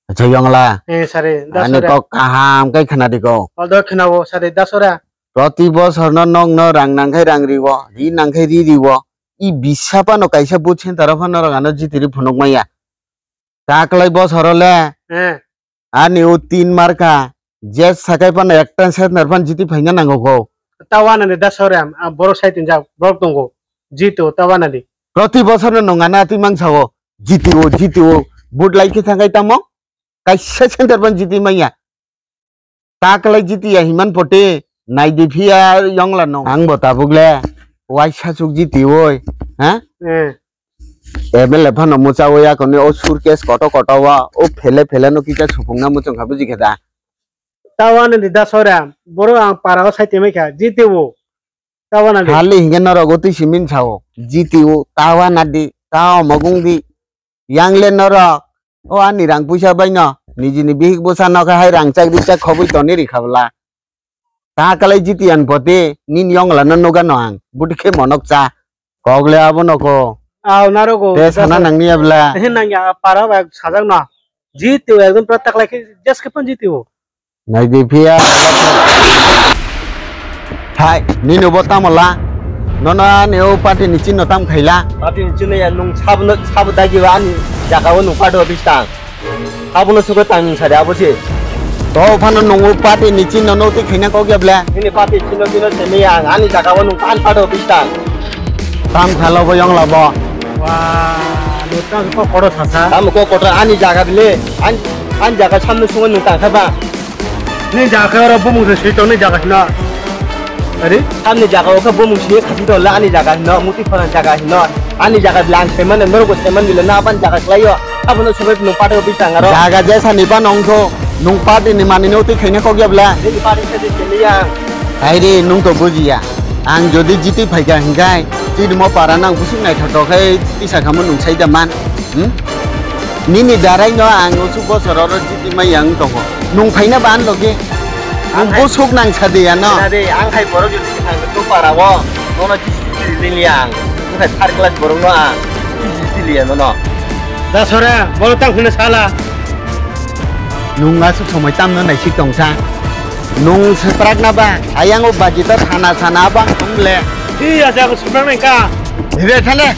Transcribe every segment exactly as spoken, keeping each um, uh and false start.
Acha yongla. Eh, sari, ani dasora. Kok kaham kai khna di ko. Odo khna o, sari, dasora. Proti bosor no nong no rang nang khai rang ri o, ri nang khai ri ri o. I bisa pa no kaisa boot center o phano rang ano jiti ri phunuk maya. Ta kwlai bosor o le. Eh. Ani o tin marka, jet sakai phano ekta setner phan jiti phaina nango ko. Ta wanani da sorry am, am borok saitin jak, borok tongo. Jito, ta wanani. Proti bosor no nong ana ati mang sao. Jiti o, jiti o. Vote lai khe thangai tamo? Kaisa center phan jiti manya. Ta kwlai jiti ya himan pote. Nai di phiya yongla no. Ang bo tabuk le. Waisa chuk jiti oi. Ha? Eh. M L A phano muchawui akoni o suitcase koto koto o, o phele phele no kisa supungna muchung kha buji khe da. Tawa nani da sora, boro ang para o saite mai kha, jiti o. Tawa nani. Hali hinge norok o twi simin sao, jiti o, tawa nadi, tawa mogong di. Yang le norok, o ani rang puisa bai no, nijini bihik busa no kha hai rang chak ri chak khobui toni ri kha bwla. Ta kalai jiti an pote, nin yong la no noga no ang, buti khe monok cha. Kok le abo no ko. Aw, naro ko. Te sana nang niya bla. He nang ya, para ba sajak no. Jiti o ekdom pura taklai khe, jes khe phan jiti o. Nai di phiya. Thai, nini bo tamo la. Nono ani o party ni chin no tam khaila. Party ni chin no ya nung sab no, sab dagi ba ani jaga o nung party office tang. Abono sugo tang sari abo se. To phano nungo party ni chin no noti khaina kok ya ble. Nini party chin no chin no semi ang ani jaga o nung kan party office tang. Tam khalo bo yong labo. Wa, no tang ko kodo sasa. Tam ko kodo ani jaga bile. An, an jaga samno sungo nung tang kha ba. Ni jaga oro bumung se sui tong ni jaga hino. Ari? Ani jaga o khe bumung sini khasi tong le ani jaga hino, muti phana jaga hino. Ani jaga bile ang saiman, norok bo saiman bile na apan jaga khlai o. Abono subai nung party office tang aro. Jaga je sani ba nong tho, nung party ni mani no twi khaina kok ya bla. Ni party se de sini ya. Hai re, nung to buji ya. Ang jodi jiti phaikha hingkai, chini mo para nang busuk naithok thok khai tisa khamu nung sai da man. Hmm? Nini darai no ang usuk bosor oro jiti mai yang tongo. Nung phaina ban logi. Ang hai busuk nang sadi ya no. Na de, ang hai borok jodi thang to para o. Nono jiti liya ang. Nung hai third class borok no ang. Jiti liya nono. Da sora, bolo tang hune sala. Nung asuk somoi tamno naisik tongsa. Nung seprak na ba, ayang o baji ta sana sana bang tongle. Iya, jago seprak nai ka. Dire thale.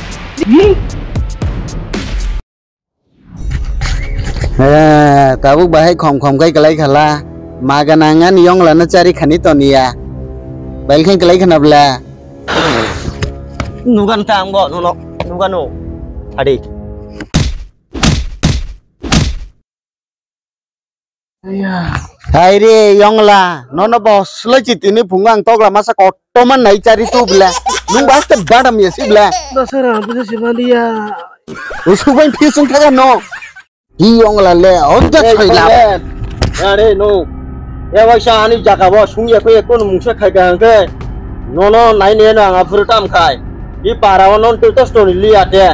Eh, tabuk bahai khom khom kai kalai khala. Maga nang ani yong lana chari khani toniya. Bail khen kalai khana bla. Nugan ta ang bo, no, no. Nugan no. Adi. Hai re, yongla, nono bo slai chitini phungo ang tokla masa kotoman nai chari tu bla. Nung baste badam ya si bla. Dasara, bisa si maliya. Usubai phisung thaga no. Hi yongla le, odda soila. Are no. E waisa ani jaga bo sungya khe kono mungsa khai ka hangke. Nono nai ne no ang aphuru tam khai. Hi para o non to tos to ni liya te.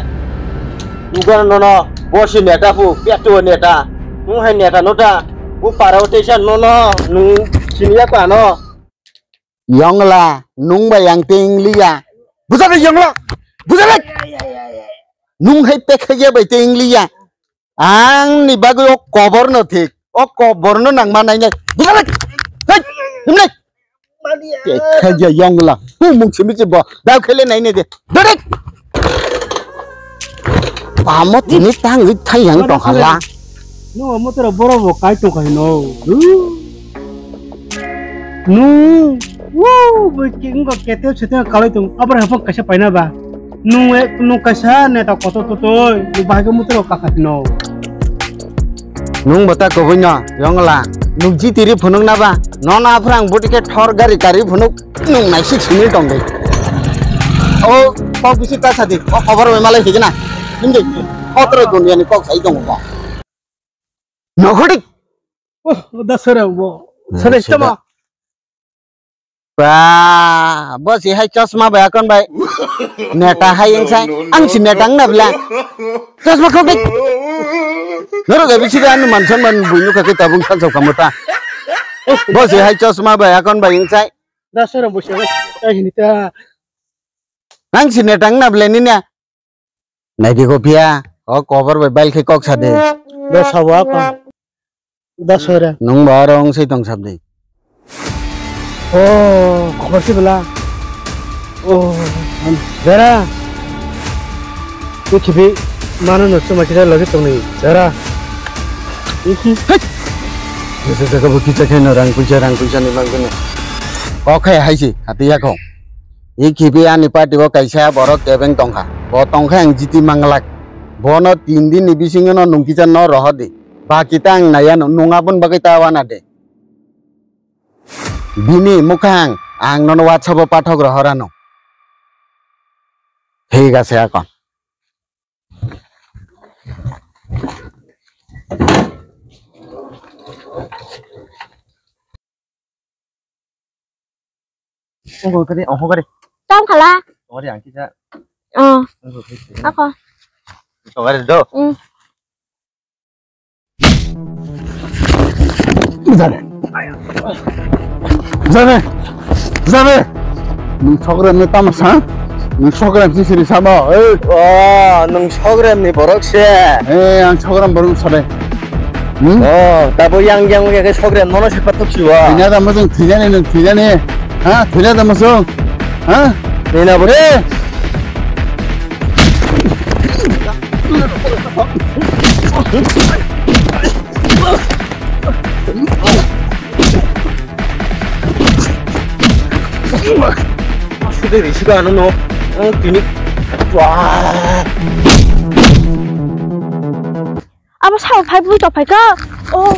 Ugan nono bosi neta pu, piatu neta. Nung hai neta nota. U para o teisa nono nung siniya pa no. Yongla, nung bai ang te ingliya. Buja de yongla. Buja de. Nung hai pekha ya bai te ingliya. Ang ni bagwi o kobor no thik. O kobor no nang ma nai nai. Buja de. Hei, himne. Pekha ya yongla. Hu mung simi bo. Dau khele nai ne de. Buja de. Pamo tini tangwi thai yang tong hala. No, mo toro boro bo kai tong khai no. Nu, wo, bo ki ngo kete sete kalai tong. Abra hapang kaisa paina ba. Nu e, nu kaisa neta koto to to. Bo bahai ko mo toro kakat no. Nung bata kobui no, yongla. Nung jiti ri phunuk na ba. Nono aphra ang buti khe thor gari kari phunuk. Nung naisik simi tong de. O, kok bisi ta sadi. O, khobor bai malai higna. Hindi. Kotro dunia ni kok sai tong ko. Nokhodi. Oh, da sara bo. Sare chama. Ba, bo si hai chosma bai akon bai. Neta hai yang sai. Ang si neta ang na bla. Chosma khok de. Noro ga bisi ga anu mansan man buinu ka ke tabung san sok kamota. Bo si hai chosma bai akon bai yang sai. Da sora bo sora. Ai ni ta. Nang sini tang na bla ni na. Naidi ko phiya, o cover bai bail khe kok sa de. Do sabo ako. Do sore. Nung ba aro wng sei tong sab de. Oh, khobor si bela. Oh, dara. Ni khibi mano no chuma kisa lagi tong ni. Dara. Iki. Jesa jaga bo kisa khe no rang puisa, rang puisa ni bang khe no. Kok khai hai si, hati ya kho. Iki bi ani party o kaisa borok kebeng tongkha. Bo tongkha ang jiti manglak. Bono tin din ni bisingo no nung kisa no rohor di. Baki ta ang naiya no, nung aboni bagwi ta wana de. Bini mukhang ang nono WhatsApp o pathok rohor ano. Thik ase akon. Ongko kari, ongko kari. Tam khala. Ori ang kisa. Oh. Ongko kari. Ako. Ongko kari do. Hmm. Jane. Jane. Jane. Nung sokre me tamasa. Nung sokre si siri sama. Eh. Oh, nung sokre ni borok se. Eh, ang sokre borok sade. Hmm? Oh, tabo yang yang yang ke sokre nono se patok siwa. Thina da masung thina ni nung thina ni. Ha, thina da masung. Ha? Nina bo. Eh. Sudah di sudah anu no. Oh, tini. Wah. Abo sabo phai bui tong phai kha. Oh.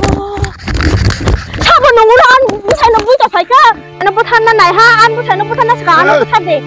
Sabo nungro an bwsai no bui tong phai kha. Ano bwtharna nai ha, an bwsai no bwtharna swkang, ano bwthar de.